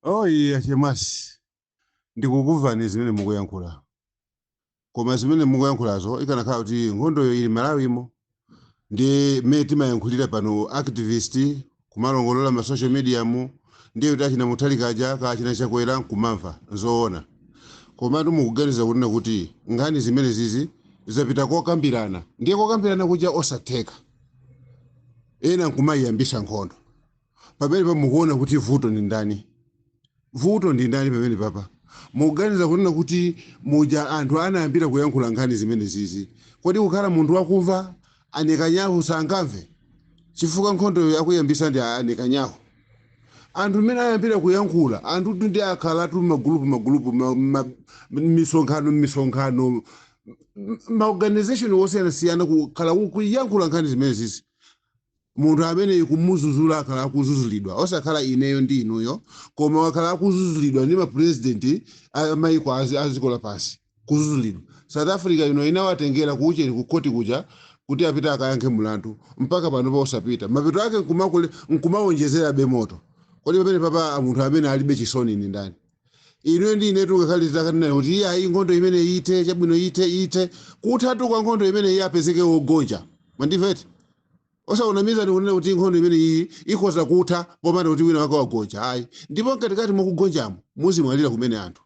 Oh iya, chemasi, ndikukumvani zimene mukuyankhula, koma zimene mukuyankhulazo ikanakhala kuti nkhondoyo ili Malawimo ndi mmene timayankhulira pano, activist kumalongolola ma social media mu, ndiye kuti achina Mutharikaja kachina Chakwera nkumamva zoona. Komatu mukuganiza kunena kuti nkhani zimene zizi zapita kokambirana, ndiye kokambirana kuja osatheka, ena nkumayiyambisa nkhondo. Pamene pa mukuona kuti vuto ndi ndani? Vuto ndi ndani pamene papa? Mukuganiza kunena kuti muja anthu anayambira kuyankhula nkhani zimene zizi, kodi kukhala munthu wakumva a Netanyahu sangamve? Chifukwa nkhondoyo akuyambisa ndi a Netanyahu. Anthu mmene ayambira kuyankhula, anthu ndi akhalatu magulupu magulupu, misonkhano misonkhano, maorganization osiyanasiyana kukhala kuyankhula nkhani zimene zizi. Munthu amene kumuzuzula akhala akuzuzulidwa, osakhala ineyo ndi inuyo, koma wakhala akuzuzulidwa ndi mapresident a maiko a dziko lapansi. Kuzuzulidwa South Africa ino inawatengera kuucheni kukhoti kuja kuti apite akayankhe mulandu, mpaka pano osapita. Mapeto ake nkumawonjezera be moto. Kodi pamene papa munthu amene alibe chisoni ni ndani? Inuyo ndi inetu, ngakhale titakanena kuti iye ayi, nkhondo imene ite chabwino, ite ite, kuthatu kwa nkhondo imene iye apezeke wogonja. Mwandimvete? Osaunamiza ni kunena kuti nkhondo imene iyi ikhoza kutha popanda kuti wina wake wagonja, ayi. Ndipo mkatikati mwakugonjamo muzimwalira kumene anthu.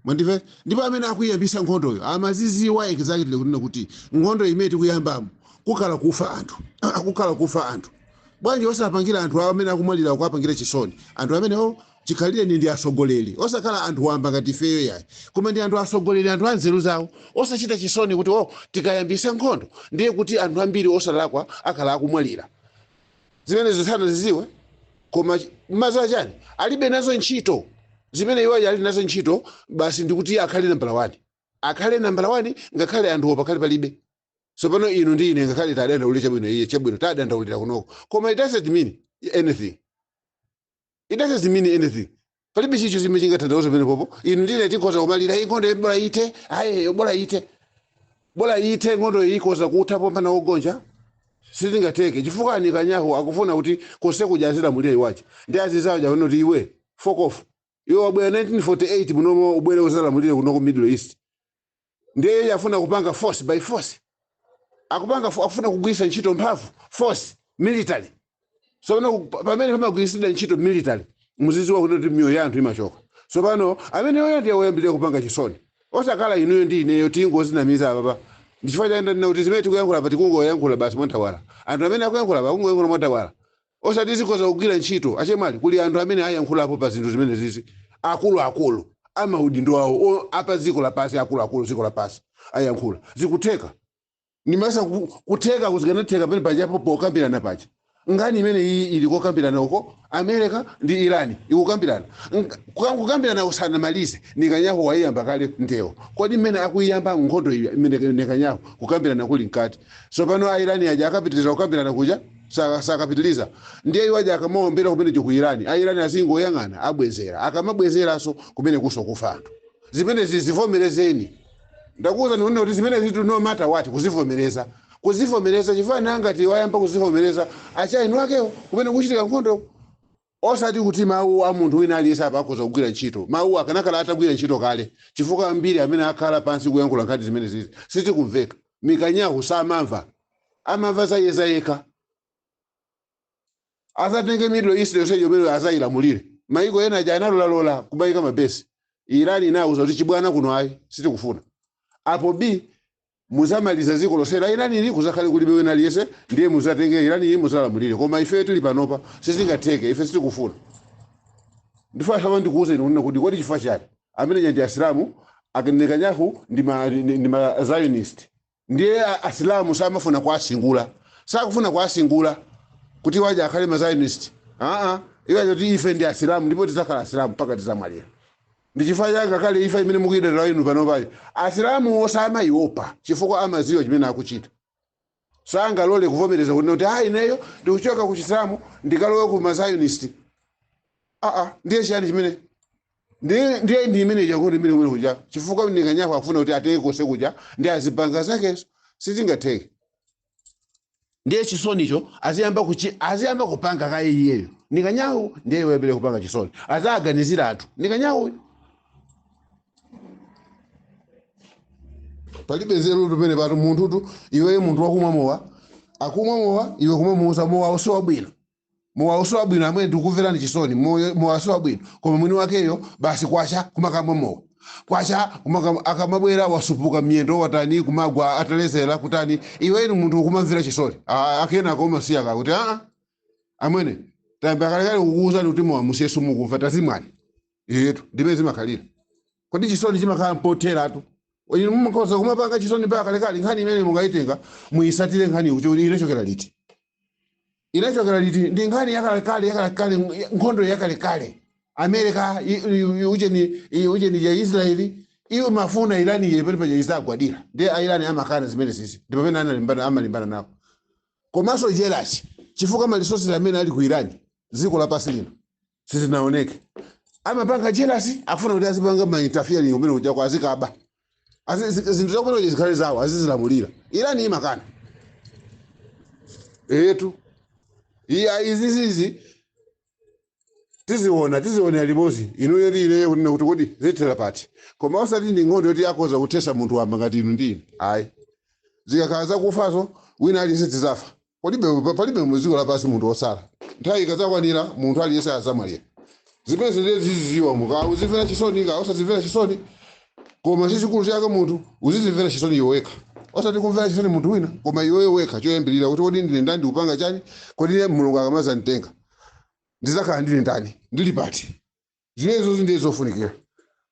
Mwandimvete? Ndipo amene akuyambisa nkhondoyo amaziziwa exactly kunena kuti nkhondo imene tikuyambamo kukhala kufa anthu, kukhala kufa anthu. Bwanji osapangira anthu awo amene akumwalira kuwapangira chisoni? Anthu amenewo chikhalire ni ndi asogoleri, osakhala anthu wamba ngati ifeyo yayi, koma ndi anthu asogoleri, anthu anzeru zawo, osachita chisoni kuti oh, tikayambisa nkhondo ndiye kuti anthu ambiri osalakwa akhala akumwalira. Zimene zisanaziziwe, koma maza chani, alibe nazo ntchito. Zimene iwo ali nazo ntchito basi ndikuti akhale nambala 1, akhale nambala 1, ngakhale anthuwo pakhale palibe. Tsopano inu ndi ine, ngakhale tadandaulira chabwino, iye chabwino, tadandaulira kunoko, koma it doesn't mean anything, it doesn't mean anything. Palibe chicho chimene chingatanthauza pamene popo. Inu ndine tikhoza kumalira, "Iyi nkhondo bola ite, ayi, bola ite, bola ite." Nkhondo iyi ikhoza kutha popanda wogonja? Sizingateke, chifukwa Netanyahu akufuna kuti konse kuja azilamulira iwacha ndi azizawo jakuti kuti iwe, fuck off, iwe wabwera 1948 munomo, ubwere uzalamulire kuno ku Middle East. Ndiye iye afuna kupanga force by force, akupanga akufuna kugwiritsa ntchito mphamvu, force, military. So pamene pamagwiritsidwa ntchito military, muzidziwa kuti miyoyo ya anthu imachoka. So pano amene oyo ndiye woyambirira kupanga chisoni, osakhala inuyo ndi ineyo tingozinamiza apapa. Ndichifukwa chake ndinena kuti zimene tikuyankhula apa tikungoyankhula basi mwantawala. Anthu amene akuyankhula apa akungoyankhula mwantawala, osati zikhoza kugwira ntchito. Achemwali, kuli anthu amene ayankhulapo pa zinthu zimene zizi, akuluakulu amaudindo awo apa dziko lapasi, akuluakulu dziko lapasi ayankhula, zikutheka. Nimasa kutheka kuzikanatheka pamene pajapo pokambirana paja. Nkhani imene iyi ili kokambirana uko, America ndi Iran ikukambirana. Kukambirana usanamalize, Netanyahu waiyamba kale ndewo. Kodi mmene akuyiyamba nkhondo iyi imene Netanyahu, kukambirana kuli mkati, so pano a Iran aja akapitiriza kukambirana kuja? Sakapitiriza. Ndiye iwo aja akamaombera kumene ku Iran, a Iran azingoyang'ana, abwezera. Akamabwezeranso kumene kuso kufa anthu. Zimene zivomerezeni, ndakuwuza ndikunena kuti zimene zitu, no matter what, kuzivomereza, kuzivomereza, chifukwa nangati wayamba kuzivomereza achainu akewo kumene kuchitika nkhondo, osati kuti mawu a munthu wina aliyense apa akhoza kugwira ntchito. Mawu akanakhala atagwira ntchito kale, chifukwa ambiri amene akhala pansi kuyankhula nkhani zimene zizi sizikumveka. Netanyahu samamva, amamva zayeza yekha, azatenge Middle East yonse yomwe azayilamulire. Maiko ena aja analolalola kumayika mabesi. Iran inawuza kuti chibwana kuno ayi, sitikufuna. Apo b muzamaliza dziko lonse la Iran ili, kuzakhale kulibe wina aliyense, ndiye muzatenge Iran iyi muzalamulire. Koma ife tili panopa sizingatheke, ife sitikufuna. Ndifuna sama ndikuuza inu kunena kuti kodi chifukwa chani amene ndi Asilamu, Netanyahu ndi ma Zionist, ndiye Asilamu samafuna kuasingula, sakufuna kuasingula kuti waja akhale ma Zionist. Aa, iwo kuti ife ndi Asilamu ndipo tidzakhala Asilamu mpaka tizamwalira. Ndi chifukwa chake ngakhale ife imene mukuyidalira inu panopayi, Asilamu osamaiopa, chifukwa amaziwa chimene akuchita. Sangalole kuvomereza kuti ah, ineyo ndikuchoka ku Chisilamu ndikalowe ku ma Zionist. Aa, ndiye chiyani chimene ndiye ndi imene chakuti imene kumene kuja, chifukwa Netanyahu akufuna kuti atenge konse kuja ndi azipanga zakezo. Sizingatheke. Ndiye chisonicho aziyamba kupanga kaye iyeyo. Netanyahu ndiye woyambira kupanga chisoni, azaganizira anthu Netanyahu. Palibe nzeru pamene patu. Munthutu iweyo, munthu wakumwa mowa, akumwa mowa, iwe kumamuuza mowa usi wabwino, mowa usi wabwino, amene ndikukumverani chisoni, mowa usi wabwino, koma mwini wakeyo basi kwacha kumakamwa mowa, kwacha kumakamwa, akamabwera wasupuka miyendo, watani, kumagwa atalezera kutani, iweyo munthu ukumamvera chisoni. Akena akomasiya kakuti amwene, tayamba kalekale kukuwuzani kuti mowa musiye, sumukumva, tazimwani. Yetu ndimene zimakhalira. Kodi chisoni chimakhala mpotheratu? Inu mumakhoza kumapanga chisoni mpaka kalekale. Nkhani imene mungayitenga, muyisatire nkhani kuti inachokera liti, inachokera liti. Ndi nkhani yakalekale, yakalekale, nkhondo yakalekale. America ucheni ya Israeli iwo mafuna Irani ile pali paja izagwadira, ndi a Irani amakana zimene zizi, ndi pamene analimbana, amalimbana nawo. Komanso jealous, chifukwa ma resources amene ali ku Irani dziko lapansi lino sizinaoneke. Amapanga jealous, afuna kuti azipanga ma interfering kumene kuja kwa azikaba. Zinthu zakumene zikhale zawo, azizilamulira. Irani imakana etu. Iya, izizizi tiziona, tizionera limodzi inuyo ndi ineyo kunena kuti kodi zithera pati. Koma osati ndi nkhondo yoti akhoza kuthesa munthu wamba ngati inu ndi ine, ayi. Zikakhala zakufazo, wina aliyense tizafa. Palibe mu dziko lapansi munthu wosala. Nthawi ikadzakwanira, munthu aliyense azamwalira. Zimene ndiye ziziziwa, muka uzimvera chisoni ka usazimvera chisoni, koma chachikulu chake munthu uzizimvera chisoni iwe wekha, osati kumvera chisoni munthu wina, koma iweyo wekha choyambirira, kuti kodi ndine ndani, ndikupanga chani? Kodi ine Mulungu akamazanditenga ndizakhala ndili ndani, ndili pati? Zimenezo ndiye zofunikira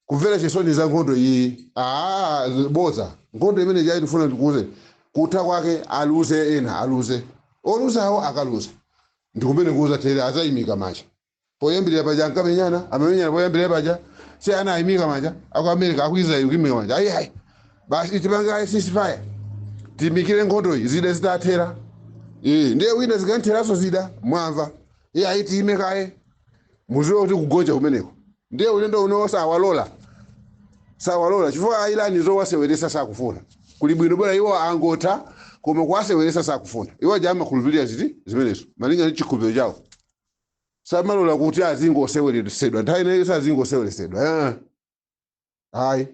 kumvera chisoni. Za nkhondo iyi, bodza. Nkhondo imene jayi, tifuna ndikuuze, kutha kwake aluze ena, aluze oluzawo, akaluza ndikumene kuuza tere, azayimika manja. Poyambirira paja ankamenyana, amamenyana poyambirira paja, si ana ayimika manja aku America, aku Israel kuyimika manja? Ayi, ayi, basi tipange ceasefire, tiyimikire nkhondo iyi zida zitathera. Ndiye wina zikantheranso zida, mwamva iye ayi, tiyime kaye, muziwe kuti kugonja kumeneko. Ndiye ulendo uno sawalola, sawalola, chifukwa ailani zowaseweresa sakufuna. Kuli bwino bora iwo angotha, koma kuwaseweresa sakufuna. Iwo aja amakhulupirira ziti zimenezo, malinga ndi chikhulupiriro chawo, samalola kuti azingoseweresedwa nthawi ineyo, sazingoseweresedwa. Ayi.